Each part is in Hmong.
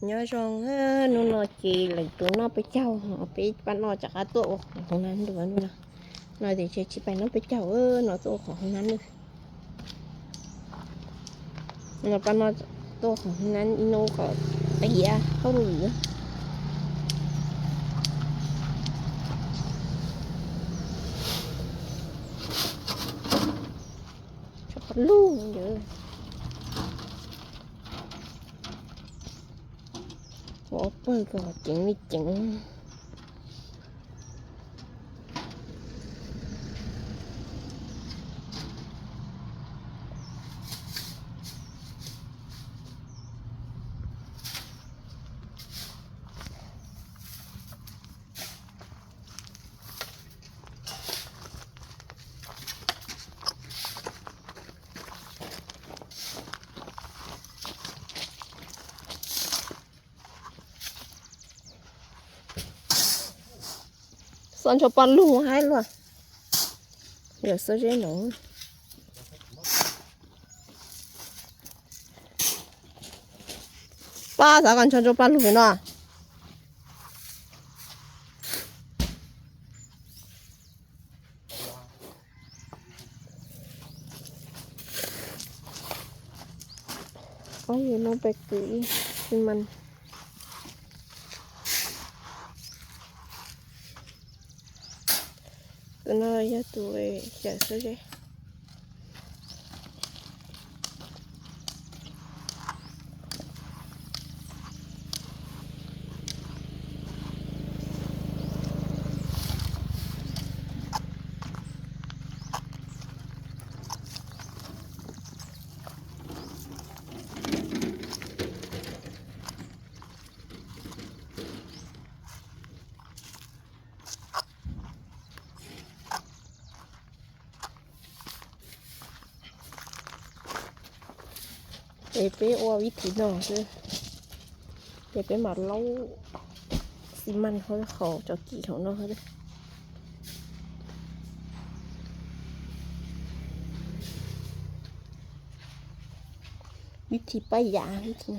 Nyob zoo, hnub no ces leej twg noj peb caug, peb pab noj rov qab tuaj ua qhov hauv na ntua no. No ces tsis pais noj peb caug, no tuaj ua qhov hauv na ntua. No pab noj tuaj ua qhov hauv na ib hnub kom tiav hauj lwm. Lug ntawd. Ua pawg kom ceev li ceev. Xo ntshua poj lug haib luaj. Yog xub zeb no. Pab xav kom ntsho ntshua paj lug pem no. Ob yim no pes kwv ib xi mas. Tus no yog tus xyaw xwb ze. Ces peb ua vib thim no xwb, ces peb mam laub xi mas hauv qhov cov kim hauv no. Vib thim paj yam vib thim.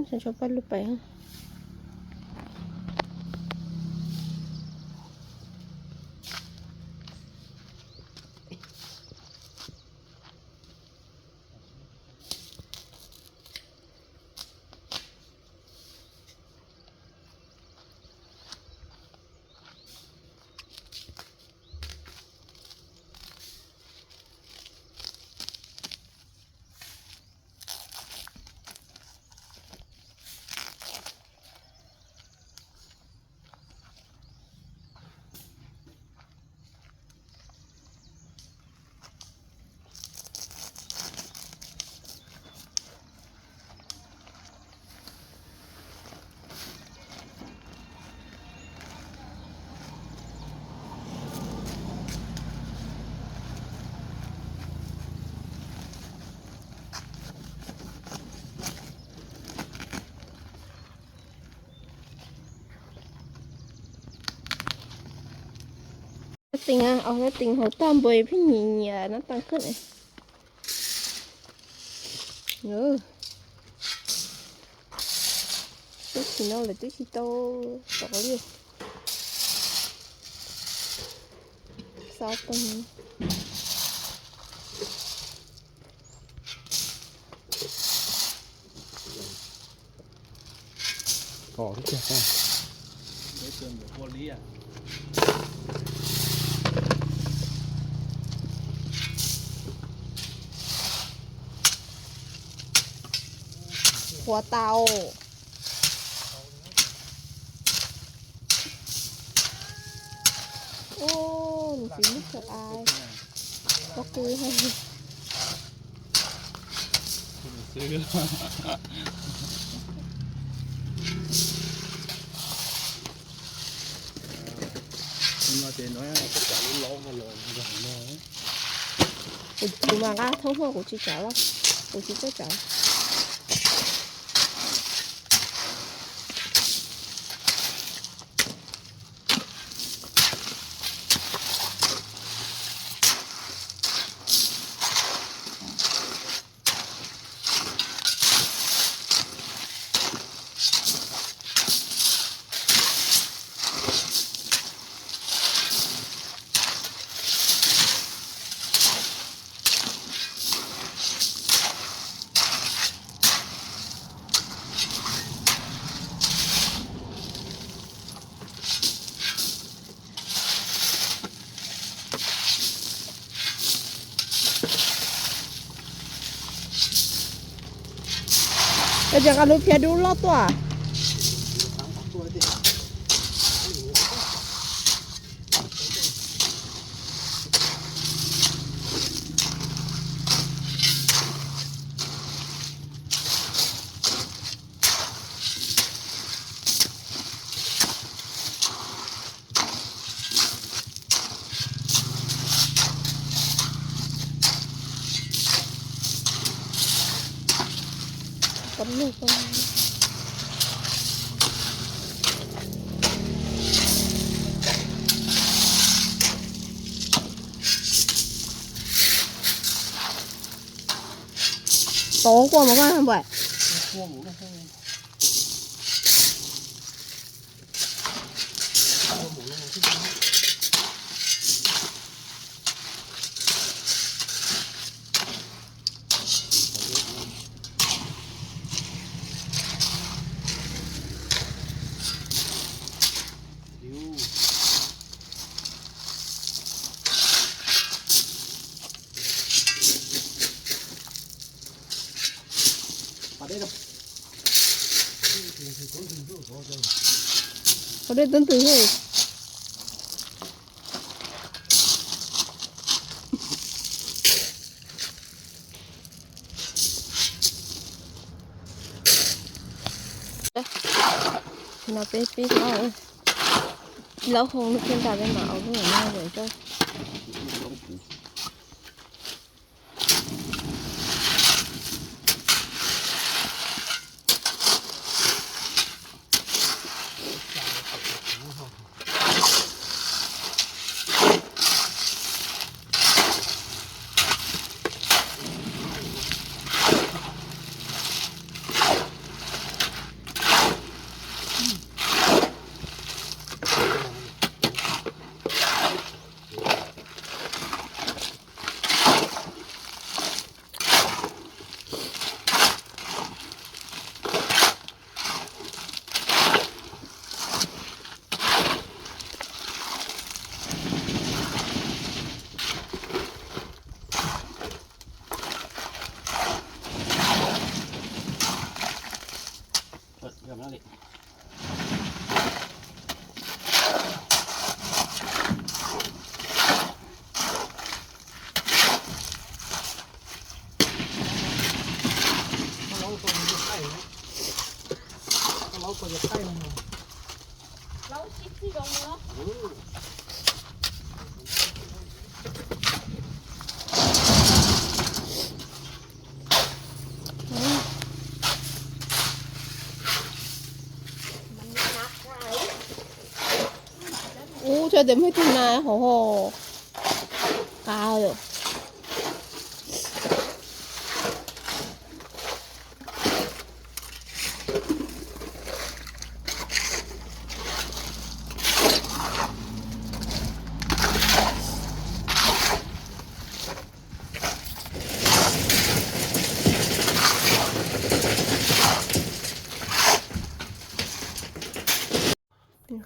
Ntshua paj lug pem. Tees, tees hauv tag npua pheej nyiam nyiam no tag kawg ne. Twb tsis no lawm twb tsis tau tov li. Xav tees. Qhuav tau. Ub, nws tsis muaj chaw ai. Pob kws. Kuv mas nqa thoob hauj kuv tsis tsav los, kuv tsis txawj tsav. Koj tsis nqa lub phiab dub loj tuaj. Tov kua mas koj npam. Qhov dej tub ntws. No peb pib hlob, laub hau no thiaj nram peb mam ua lub no lawm. Ub, tso tes muaj ib tug na hauv ho. Qav yom.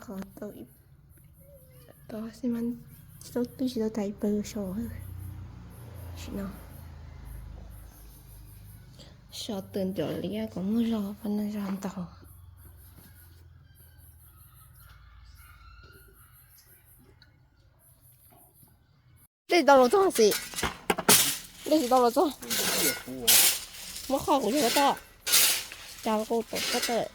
Qhov tau, tau xi mas tsis tau twb tsis tau tas ib pawg so. Sim no so tw ncuav liab kom muaj zog pab no zog ntau. Dej tsis tau los txog xim. Dej tsis tau los txog. Muab qhov kuv yog toj. Cas kuv tau toj tawm.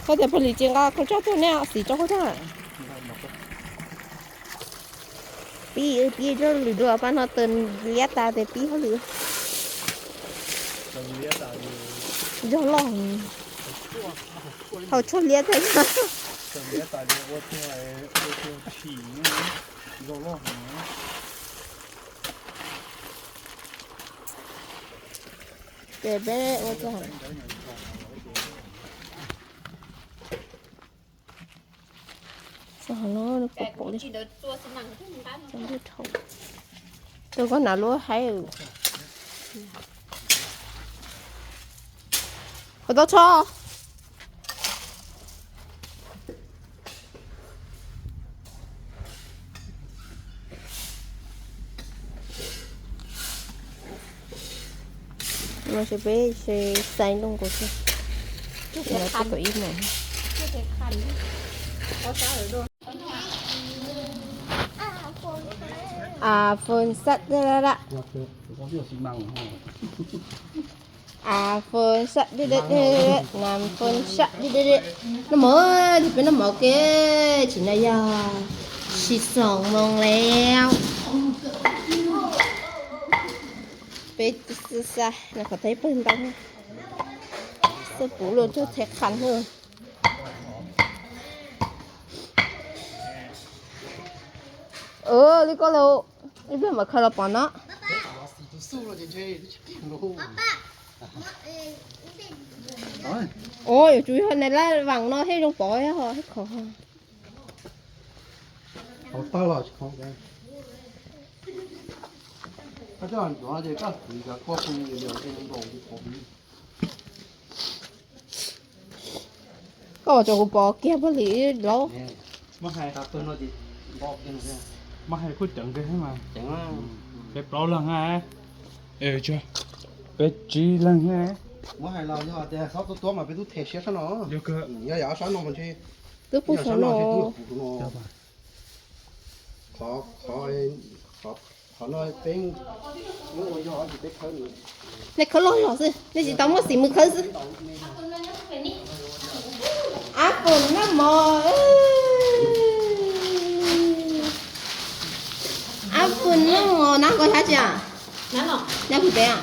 Koj tias pog Lis tsis nqa kaub tsaj tuaj ne, xim tso kaub tsaj. Pib, pib lwm dua pab no tw liab tas tes pib hauj lwm. Zog loj, hau tshuaj liab tas. Ces peb ua txog no pom pom li. Tus koj hnav lub haib. Puas tau tso? No ces peb xaiv nroo nkaus xwb. Ib no. A, phone sat da da da. A, phone sat da da da. Nam phone sat da da da. Noj mov, peb noj mov ke, tsis no yog tsis xoom moos lawm. Peb xa no qhov teb pawg ntau, xab puv luaj cog txhais qhas lawm. Li koj los, ib pliag mam khaws los pov no. Ua, yuav tsum yog nais laj vaam no thiaj zoo pov, thiab khov. Koj ua rau kuv pov kiag pag li laub. Peb plaub leeg, peb tsib leeg. Muab hais los yog tias xob tuab tuab mas peb tub them siab sab no. Yog yam sab no mas ntshe, twb pub sab no, qhov no peb, nej khawb loj loj xwb, nej tsis tau muaj xim mus khawb xwb. Ab pum noj mov, ab pum noj mov, nab koj hab tsi a? Nab kuv tes a?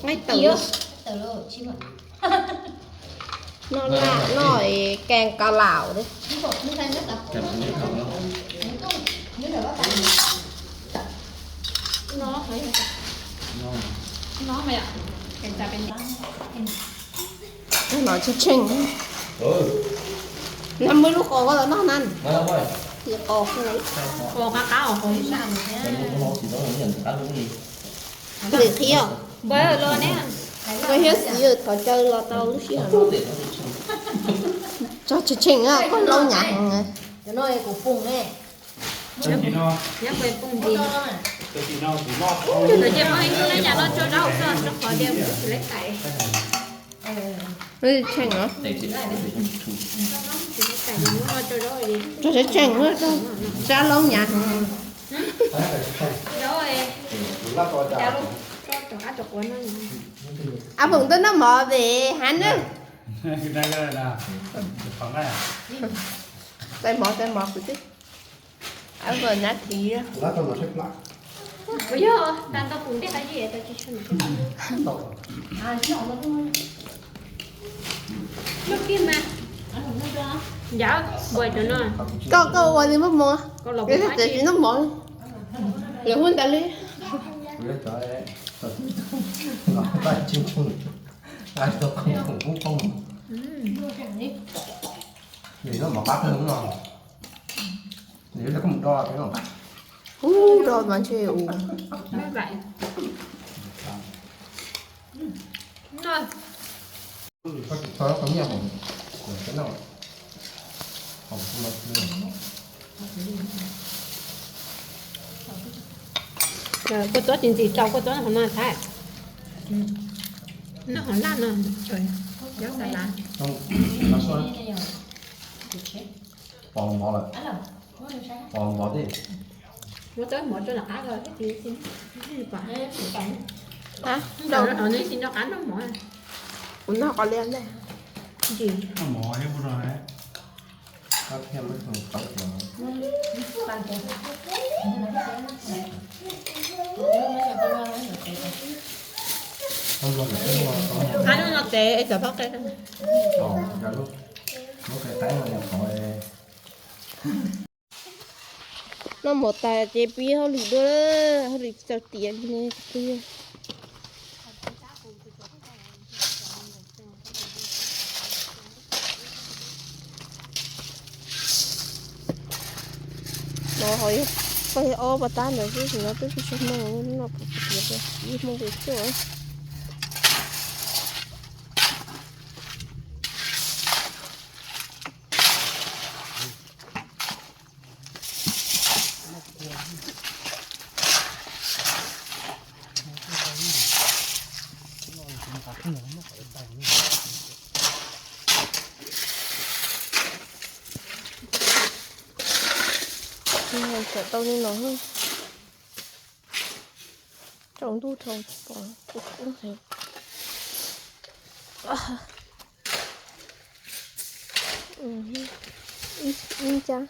Nqaij tawm, noj laj noj kaas ka laus. No tsheej tsheej. Nag muaj lub qos koj los noj na. Qos, qos qab qab os. Lwm qhib os. Koj thiab Xiv thov caw los tau lub sij hawm no. Tso tsheej tsheej, koj laub nyav heev. Cov no kuv pum ne. Nyob kuv pum ntsis. Tus ntawd ces muaj ib tug nyob cas no tso zaub tso rau qhov tias kuv tsis laiv tais. Tsheej os. Tso tsheej tsheej, tsab laub nyav heev. Ab pum tuaj noj mov vem hav na. Tais mov, tais mov kuv twb, ab pum nab thiv. Koj, koj ua li muaj mov, tsis noj mov, lawv hu ntawd li. Ub, do mas ntshe ua. Kua txob tsis ntxim tau, kua txob hov no Thaib. Noj hov laj no, cov xav lav. Pos mov lawm. Pos mov thiab. Muab txob mov rau nram qab ko thiab. Noj qab noj mov. Kuv noj qos lias ntej. Qab no tes es cov pab qe. Noj mov tas ces pib hauj lwm dua, hauj lwm txaus tiav li ne. No ho yog pawg ob pas tab ntawd xwb, tsis no twb tsis tshua hmoo, no ib hmoo pes tshuaj. Tseem tau li no, tsaus ntuj rau tsis pom kuv kub heev. Ib ncab.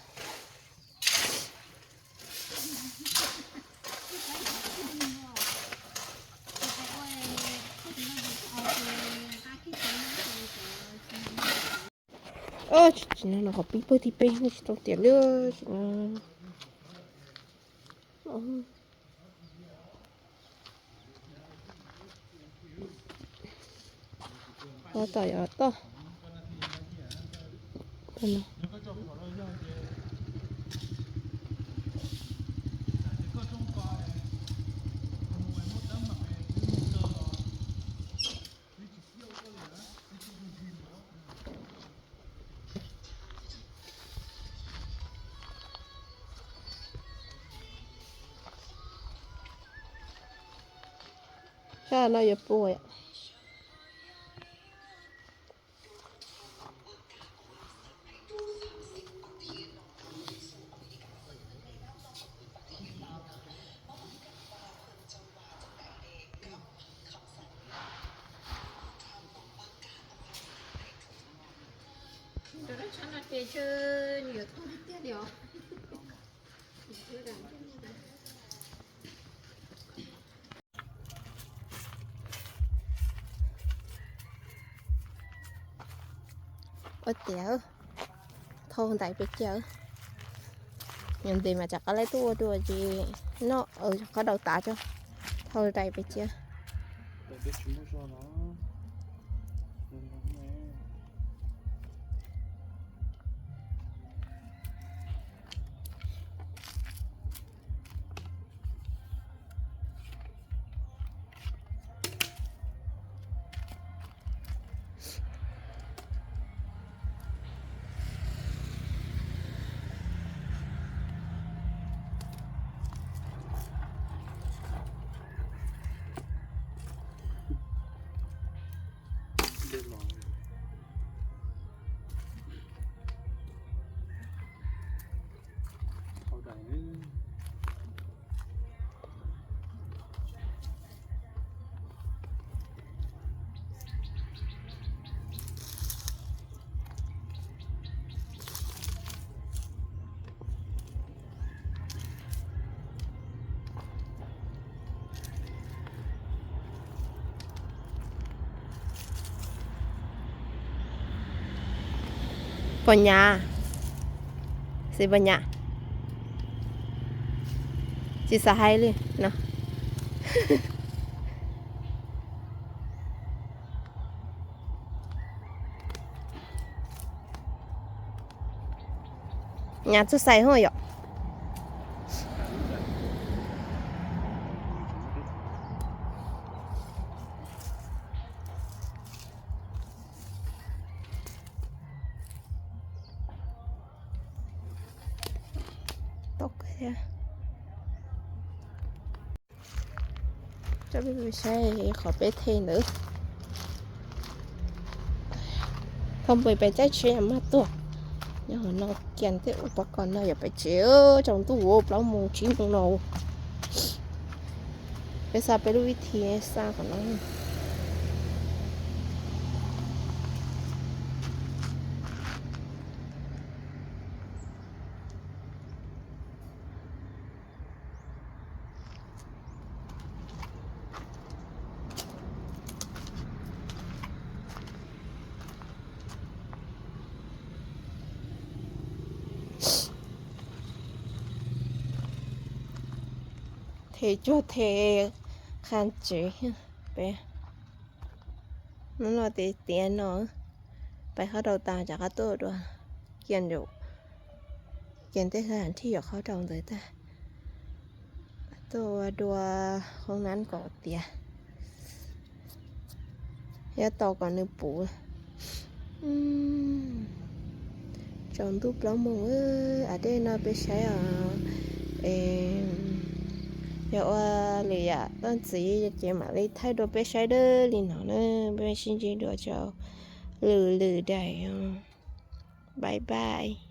Tsis no, no qhov pib pawg thib peb no tsis tau tiav li. Toj, toj. Sab no yuav pua. Ua tiav, thau ntais pes cia. Nyob ntev mas tsam qab lab tuaj ua dua ces noj qab daus tav tso, thau ntais pes cia. Poj nyab, xib poj nyab, tsis xav hais li no. Nyab txog xais hos yom. Tau kawg thiab. Coj peb saib qhov peb the ntawd. Thov npam pes caij tsheb maj tuaj. Nyob hauv no kiag tej ua pab kom no yog pes tsev tsaus ntuj plaub moos tsib moos no. Peb xa peb lub vib thi xa kom no. Them cuag them qha tsev peb. Hnub no tiav tiav no, pais qhov rau tas rov qab tuaj dua, cia nraum, cia tej ha nrhij yuav qhov rau ntawd tag, tuaj ua dua hoob nab kom tiav, thiab tos kom nws puv. Tsaus ntuj plaub moos, a dej no peb saib os, es Yog ua lwm yam toj ntxiv ces mam li thaij dua peb saib dawb li no na. Peb sib ntsib dua rau lwm lwm daim os. Bye bye.